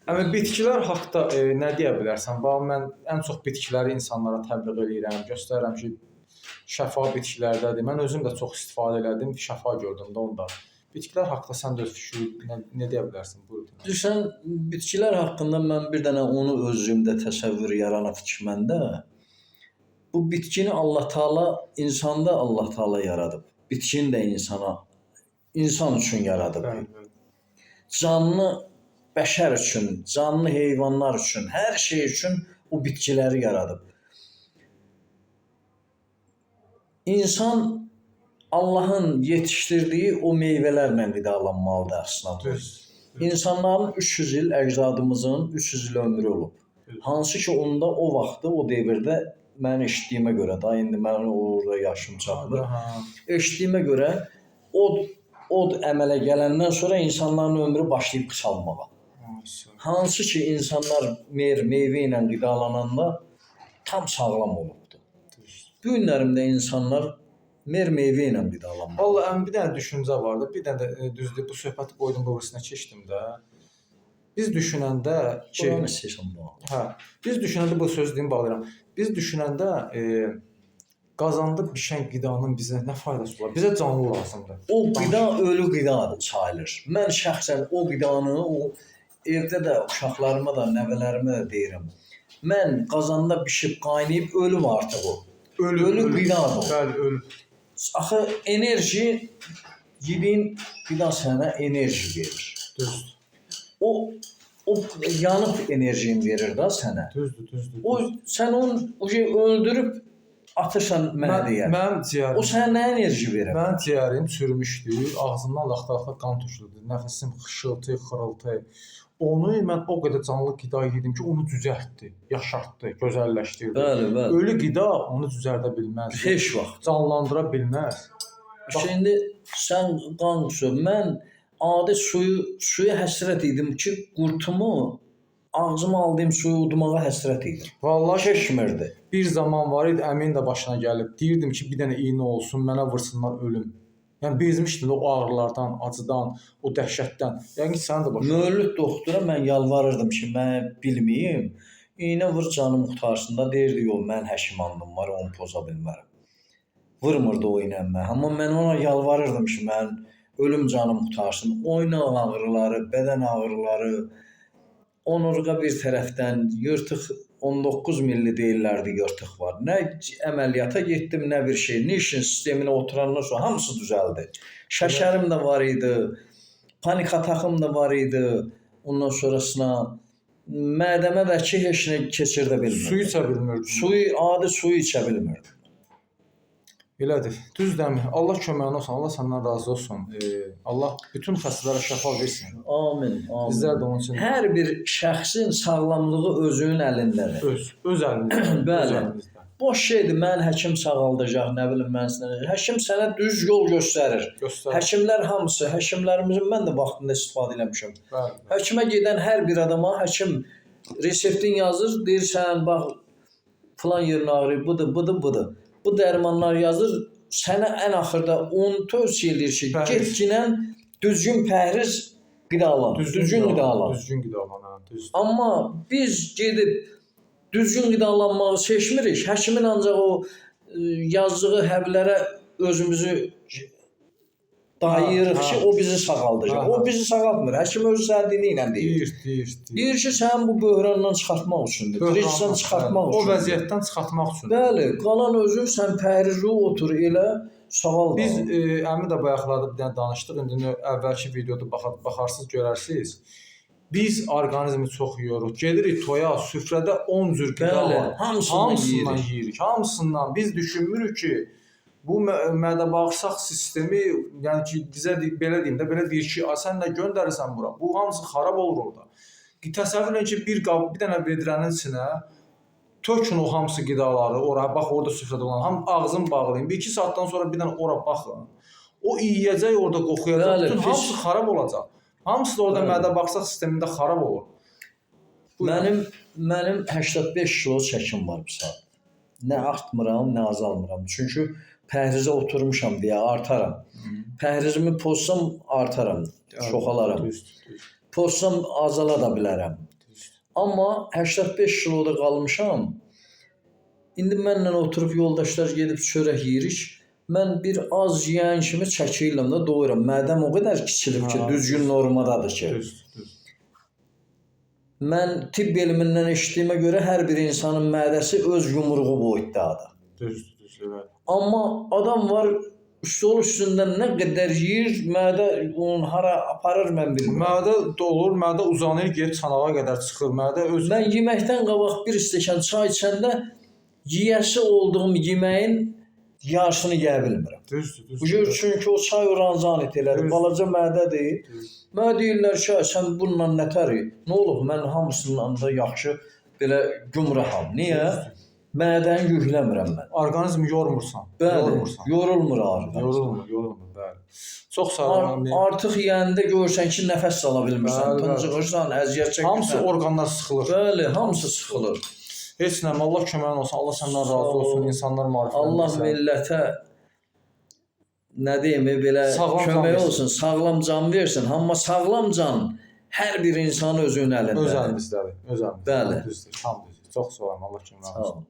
Amma bitkilər haqqında nə deyə bilərsən? Bax mən ən çox bitkiləri insanlara təbliğ eləyirəm, göstərirəm ki, şəfa bitkilərdədir. Mən özüm də çox istifadə elədim, şəfa gördüm də onda. Bitkilər haqqında sən də öz fikrin nə deyə bilərsən? Buyur. Bilirsən, bitkilər haqqında mən bir dənə onu özümdə təsəvvür yaranıb ki məndə. Bu bitkini Allah Taala insanda Allah Taala yaradıb. Bitkini də insana, insan üçün yaradıb. Bəli, bəli. Canlı bəşər üçün, canlı heyvanlar üçün, hər şey üçün o bitkiləri yaradıb. İnsan Allahın yetişdirdiyi o meyvələrlə qidalanmalıdır əslində. Düz. İnsanların 300 il əcdadımızın 300 il ömrü olub. Hansı ki onda o vaxtı, o dövrdə mən eşitdiyimə görə, daha indi mənim orada yaşım çatmır. Aha. Eşitdiyimə görə od əmələ gələndən sonra insanların ömrü başlayıb qısalmağa. Hansı ki insanlar meyvə ilə qidalananda tam sağlam olubdu. Bu günlərimdə insanlar meyvə ilə qidalanmalı. Vallahi ən bir dənə düşüncə vardı. Bir dənə də düzdür, bu söhbəti qoydum bu birisine keçdim də. Biz düşünəndə ki, Buranı istəyirsən bağla. hə, biz düşünəndə bu sözü deyim bağlayıram. Biz düşünəndə qazanda bişən qidanın bizə nə faydası olar? Bizə canlı lazımdır. O qida ölü qidadır sayılır. Mən şəxsən o qidanı o evdə də uşaqlarıma da, nəvələrimə də deyirəm. Mən qazanda bişib qaynayıb ölüm artıq o. Ölü qidadır o. Bəli, ölü. Axı enerji yediyin qida sənə enerji verir. Düzdür. O yanıb enerjini verir də sənə. Düzdür, düzdür. O sən onu o şey öldürüb atırsan mədəyə. Mənim ciyərim. O sənə nə enerji verir? Mənim ciyərim çürümüşdü, ağzımdan laxta-laxta qan tökülürdü, nəfəsim xışıltı, xırıltı. Onu mən o qədər canlı qida yedim ki, onu cücərtdi, yaşartdı, gözəlləşdirdi. Bəli, bəli. Ölü qida onu cücərdə bilməz. Heç vaxt. Canlandıra bilməz. Şimdi sən qan qusur. Mən adi suya həsrət idim ki, qurtumu ağzıma aldığım suyu udmağa həsrət idim. Vallahi Keçmirdi. bir zaman var idi, əmin də başına gəlib. Deyirdim ki, bir dənə iynə olsun, mənə vursunlar ölüm. Yəni bezmişdim də o ağrılardan, acıdan, o dəhşətdən. Yəqin ki, sənin də başına. Müellif doktora mən yalvarırdım ki, mən bilməyim. İynə vur canım qurtarsın da deyirdi, yox, mən həkim andım var, onu poza bilmərəm. Vurmurdu o iynə mənə. Amma mən ona yalvarırdım ki, mən ölüm canım qurtarsın. Oynaq ağrıları, bədən ağrıları, onurğa bir tərəfdən yırtıq 19 milli deyirlərdi yırtıq var. Nə əməliyyata getdim, nə bir şey. Nişin sisteminə oturandan sonra hamısı düzəldi. Şəkərim də var idi, panik atağım da var idi. Ondan sonrasına mədəmə də ki, heç nə keçirdə bilmirdim. Suyu içə bilmirdim. Suyu, adi suyu içə bilmirdim. Elədir. Düzdürmü? Allah köməyin olsun. Allah səndən razı olsun. Allah bütün xəstələrə şəfa versin. Amin, amin. Bizlər də onun üçün Hər bir şəxsin sağlamlığı özünün əlindədir. öz əlimizdə. Öz Bəli. əlimizdə. Boş şeydir, mən həkim sağaldacaq, nə bilim mən sənə. Həkim sənə düz yol göstərir. Göstər. Həkimlər hamısı, həkimlərimizin mən də vaxtında istifadə eləmişəm. Bəli. Həkimə gedən hər bir adama həkim reseptin yazır, deyir sən bax filan yerin ağrıyır, budur, budur, budur. Bu dərmanlar yazır, sənə ən axırda onu tövsiyə eləyir ki, Pəhriz. get ginən düzgün pəhriz qidalan, düzgün qidalan. Düzgün qidalan, hə, düz. Amma biz gedib düzgün qidalanmağı seçmirik. Həkimin ancaq o yazdığı həblərə özümüzü dayayırıq ki, o bizi sağaldacaq. Ha, ha. O bizi sağaltmır. Həkim özü sənin dili ilə deyir. Deyir, deyir, deyir. Deyir ki, sən bu böhrandan çıxartmaq üçündür. Krizdən çıxartmaq O üçündür. vəziyyətdən çıxartmaq üçündür. Bəli, qalan özün sən pəhrizi otur elə sağal. Biz əmi də bayaqlarda bir dənə danışdıq. İndi əvvəlki videoda baxarsınız, görərsiniz. Biz orqanizmi çox yeyuruq. Gedirik toya, süfrədə 10 cür qida Bəli, var. hamısından Hamısından yeyirik. yeyirik. Hamısından biz düşünmürük ki, bu mədə bağırsaq sistemi, yəni ki, bizə belə deyim də, belə deyir ki, "A, sən nə göndərirsən bura? Bu hamısı xarab olur orada." Təsəvvür edin ki, bir qab, bir dənə vedrənin içinə tökün o hamısı qidaları ora, bax orada süfrədə olan, ham ağzın bağlayın. 1-2 saatdan sonra bir dənə ora baxın. O yeyəcək orada qoxuyacaq, Bəli, bütün pis. hamısı xarab olacaq. Hamısı da orada Bəli. mədə bağırsaq sistemində xarab olur. Buyurun. Mənim 85 kilo çəkim var bu saat. Nə artmıram, nə azalmıram. Çünki pəhrizə oturmuşam deyə artaram. Pəhrizimi pozsam artaram, çoxalaram. Düzdür, düzdür. Pozsam azala da bilərəm. Amma 85 kiloda qalmışam. İndi mənlə oturub yoldaşlar gedib çörək yeyirik. Mən bir az yeyən kimi çəkilirəm də doyuram. Mədəm o qədər kiçilib ki, düzgün normadadır ki. Düz, düz. Mən tibb elmindən eşitdiyimə görə hər bir insanın mədəsi öz yumruğu boyutdadır. Düz, düz, elə. Amma adam var stol üstündən nə qədər yeyir, mədə onun hara aparır mən bilmirəm. Mədə dolur, mədə uzanır, gedib çanağa qədər çıxır. Mədə öz Mən yeməkdən qabaq bir stəkan çay içəndə yeyəsi olduğum yeməyin yarısını yeyə bilmirəm. Düzdür, düzdür. Bu cür çünki o çay oranzanit elədi. Düz. Balaca mədədir. Düz. Mənə deyirlər ki, "Ay, sən bununla nətər? Nə olub? Mən hamısından da yaxşı belə gümraham. Niyə? Düzdür. Mədəni yükləmirəm mən. Orqanizmi yormursan. Bəli, Yormursan. yorulmur orqanizm. Yorulmur, yorulmur, bəli. Çox sağ olun. Artıq yeyəndə görürsən ki, nəfəs ala bilmirsən, Bəli, bəli. tıncıxırsan, əziyyət çəkirsən. Hamısı orqanlar sıxılır. Bəli, hamısı sıxılır. Heç nə, Allah köməyin olsun. Allah səndən Sağ razı olsun. ol. İnsanlar Allah maarifləndirsin. millətə nə deyim, belə Sağlam can kömək versin. olsun, sağlam can versin. Amma sağlam can hər bir insanın özünün əlindədir. Öz əlimizdədir, öz əlimizdədir. Bəli. Düzdür, tam düzdür. Çox sağ olun. Allah köməyin Sağ olsun. olun.